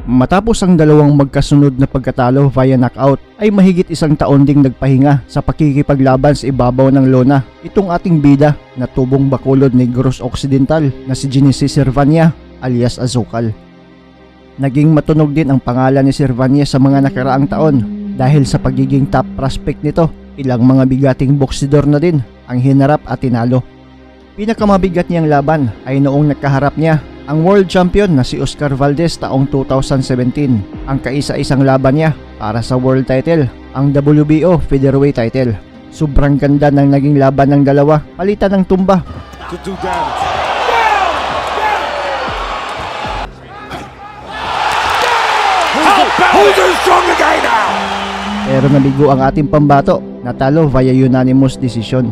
Matapos ang dalawang magkasunod na pagkatalo via knockout ay mahigit isang taon ding nagpahinga sa pakikipaglaban sa ibabaw ng lona itong ating bida na tubong Bacolod, Negros Occidental na si Genesis Servania alias Azukal. Naging matunog din ang pangalan ni Servania sa mga nakaraang taon dahil sa pagiging top prospect nito, ilang mga bigating boksidor na din ang hinarap at tinalo. Pinakamabigat niyang laban ay noong nakaharap niya ang world champion na si Oscar Valdez taong 2017. Ang kaisa-isang laban niya para sa world title, ang WBO featherweight title. Sobrang ganda ng naging laban ng dalawa, palitan ng tumba. To do damage. Who's the stronger guy now? Pero nabigo ang ating pambato, natalo via unanimous decision.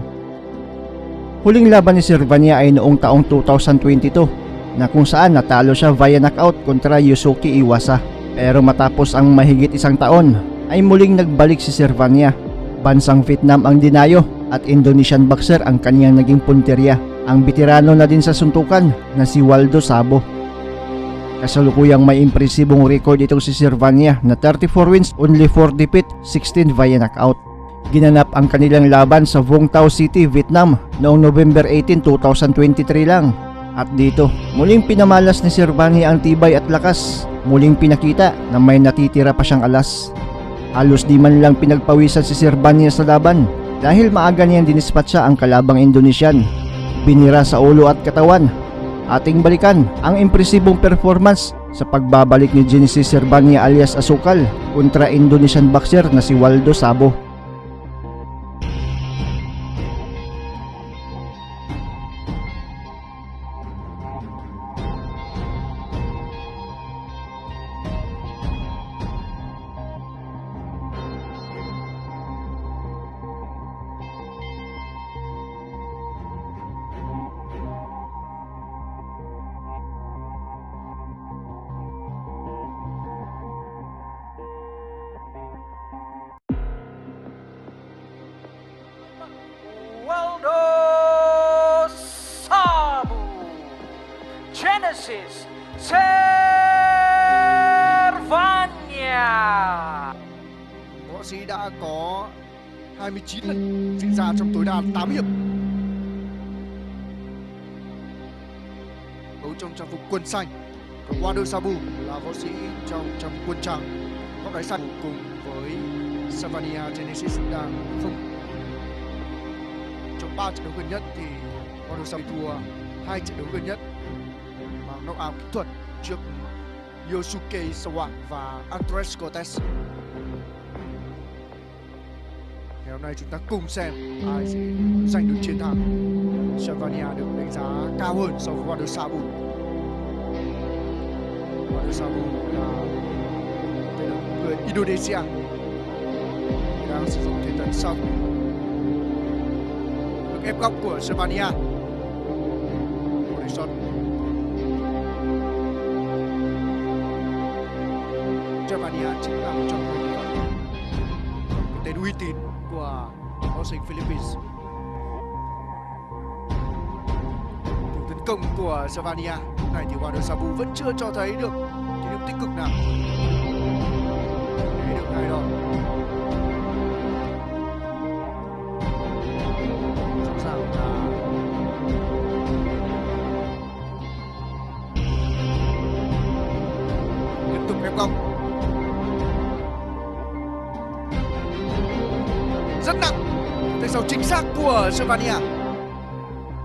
Huling laban ni Servania ay noong taong 2022 na kung saan natalo siya via knockout kontra Yusuke Iwasa. Pero matapos ang mahigit isang taon ay muling nagbalik si Servania. Bansang Vietnam ang dinayo at Indonesian boxer ang kanyang naging punteriya. Ang veterano na din sa suntukan na si Waldo Sabo. Kasalukuyang may impresibong record itong si Servania na 34 wins, only 4 defeat, 16 via knockout. Ginanap ang kanilang laban sa Vung Tau City, Vietnam noong November 18, 2023 lang. At dito, muling pinamalas ni Servania ang tibay at lakas. Muling pinakita na may natitira pa siyang alas. Halos di man lang pinagpawisan si Servania sa laban dahil maaga niyang dinispatsa ang kalabang Indonesian. Binira sa ulo at katawan. Ating balikan ang impresibong performance sa pagbabalik ni Genesis Servania alias Asukal kontra Indonesian boxer na si Waldo Sabo. Waldo Sabu. Genesis Servania. Võ sĩ đã có 29 lần diễn ra trong tối đa 8 hiệp. Đấu trong trang phục quần xanh, còn Wado Sabu là võ sĩ trong trang phục quần trắng. Góc đáy xanh cùng với Savania Genesis đang không trong 3 trận đấu gần nhất thì Wado Sabu thua hai trận đấu gần nhất bằng knock out kỹ thuật trước Yosuke Sawa và Andres Cortez. Ngày hôm nay chúng ta cùng xem ai sẽ giành được chiến thắng. Savania được đánh giá cao hơn so với Wado Sabu. Wado Sabu là tên là người Indonesia đang sử dụng thể tấn sau được ép góc của Savania. Body shot. Savania chính là một trong những cái tên uy tín của boxing Philippines. Thủ tấn công của Savania lúc này thì Wado Sabu vẫn chưa cho thấy được tín hiệu tích cực nào. Để được hai đòn. Rõ ràng là tiếp tục ép góc. Rất nặng, tay sau chính xác của Savania.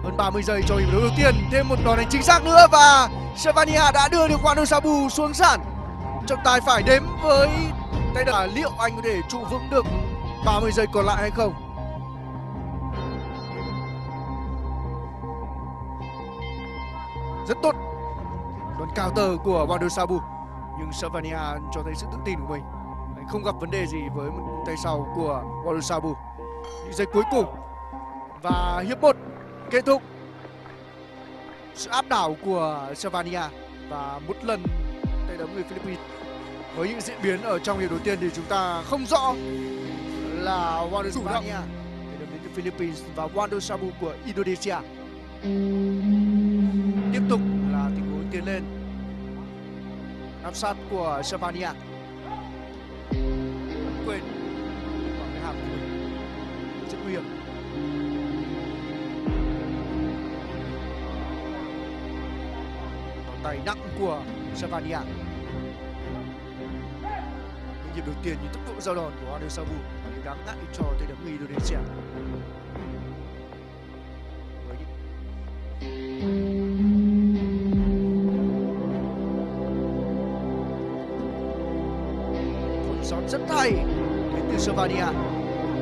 Hơn 30 giây cho hiệp đấu đầu tiên, thêm một đòn đánh chính xác nữa và Savania đã đưa được Wano Sabu xuống sàn. Trọng tài phải đếm với tay đà liệu anh có thể trụ vững được 30 giây còn lại hay không. Rất tốt đòn counter của Wano Sabu, nhưng Savania cho thấy sự tự tin của mình. Anh không gặp vấn đề gì với một tay sau của Wado Sabu. Những giây cuối cùng và hiệp 1 kết thúc. Sự áp đảo của Savania và một lần tay đấm người Philippines. Với những diễn biến ở trong hiệp đầu tiên thì chúng ta không rõ là Wado Savania tay đấm đến từ Philippines và Wado Sabu của Indonesia. Tiếp tục là tình huống tiến lên. Áp sát của Servania. Quên bằng cái hàm của mình, rất nguy hiểm. Bàn tay nặng của Servania. Những nhịp đầu tiên như tốc độ giao đòn của Wander Sabu là điều đáng ngại cho tay đấm người Indonesia. Với những đòn rất hay đến từ Servania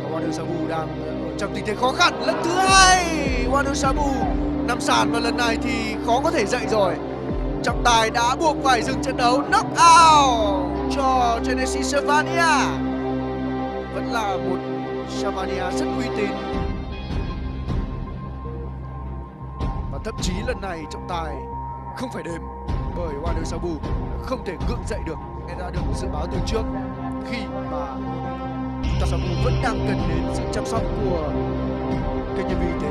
và Wander Sabu đang ở trong tình thế khó khăn. Lần thứ hai Wander Sabu nằm sàn và lần này thì khó có thể dậy rồi. Trọng tài đã buộc phải dừng trận đấu. Knock out cho Genesis Servania. Vẫn là một Servania rất uy tín và thậm chí lần này trọng tài không phải đếm bởi Wander Sabu không thể gượng dậy được. Nghe đã được dự báo từ trước khi mà Sabu vẫn đang cần đến sự chăm sóc của kênh nhân viên y tế.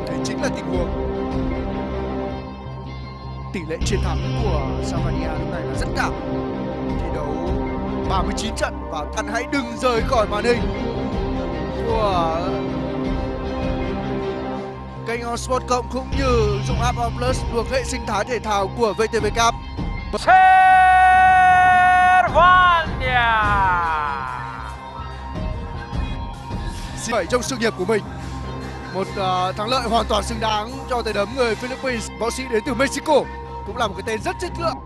Đây chính là tình huống tỷ lệ chiến thắng của Servania lúc này là rất cao, thi đấu 39 trận. Và thân hãy đừng rời khỏi màn hình của kênh On Sport Cộng cũng như ứng dụng app On Plus thuộc hệ sinh thái thể thao của VTV Cup. Servania. Bảy trong sự nghiệp của mình, một thắng lợi hoàn toàn xứng đáng cho tay đấm người Philippines. Võ sĩ đến từ Mexico cũng là một cái tên rất chất lượng.